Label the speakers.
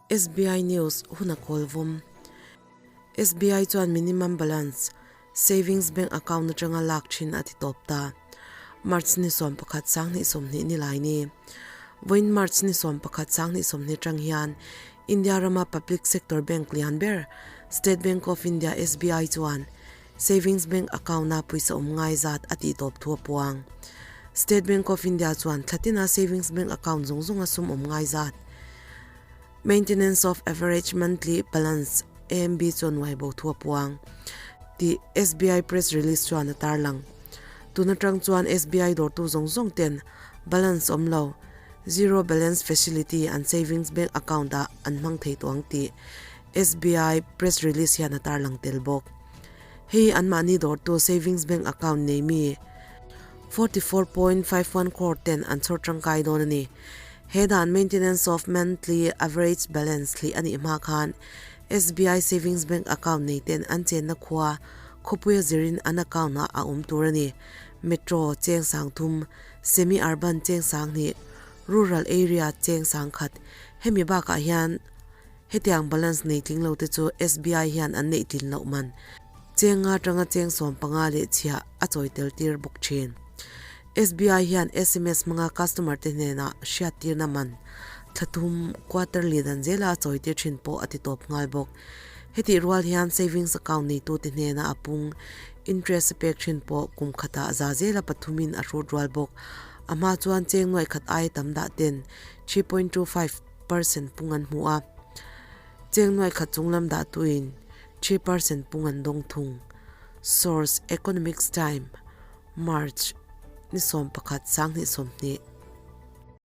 Speaker 1: SBI News, Hun a kawl vawm. SBI chuan minimum balance, savings bank account atanga lak thin a ti tawp ta. March ni 11 sanghnih 20 ni lai ni. Vawiin March ni 11 sanghnih 20 atang hian India rama public sector bank lian ber State Bank of India, SBI, chuan savings bank account a pawisa awm ngai zat a tih tawp thu a puang. State Bank of India chuan thlatina savings bank account zawng zawnga sum awm ngai zat Maintenance of Average Monthly Balance, AMB, chuan uai bo thu a puang tih SBI press release chuan a tarlang. Tun atang chuan SBI dawrtu zawng zawng ten balance awm lo, zero balance facility, an savings bank account ah an hmang thei tawh ang tih SBI press release hian a tarlang tel bawk. Hei anmahni dawrtu savings bank account nei mi 44.51 crore ten an chhawr tangkai dawn a ni. He dan maintenance of monthly average balance thlih a nih hma khan SBI savings bank account nei ten an chenna khua khawpuia zirin an account ah a awm tur a ni. Metro, cheng sang thum, semi-urban cheng sang hnih, rural area cheng sang khat. Hemi bakah hian Hetiang balance nei tling lo te chu SBI hian an neih tlin loh man cheng nga atanga cheng 15 leh chhiah a chawi tel tir bawk thin. SBI hian sms hmanga customer te hnenah hriat tirna man thla thum quarterly dan zela a chawi tir thin pawh a ti tawp nghal bawk. Hetih rual hian savings account neitu te hnena a pung interest a pek thin pawh kum khatah za zela pathumin a hrut rual bawk. A hma chuan cheng nuaih khat aia tam dah ten 3.25 percent pung an hmu a, cheng nuaih khat chung lam dah tuin 3% pung an dawng thung. Source, Economics Time, March ni 11 sang hnih 20.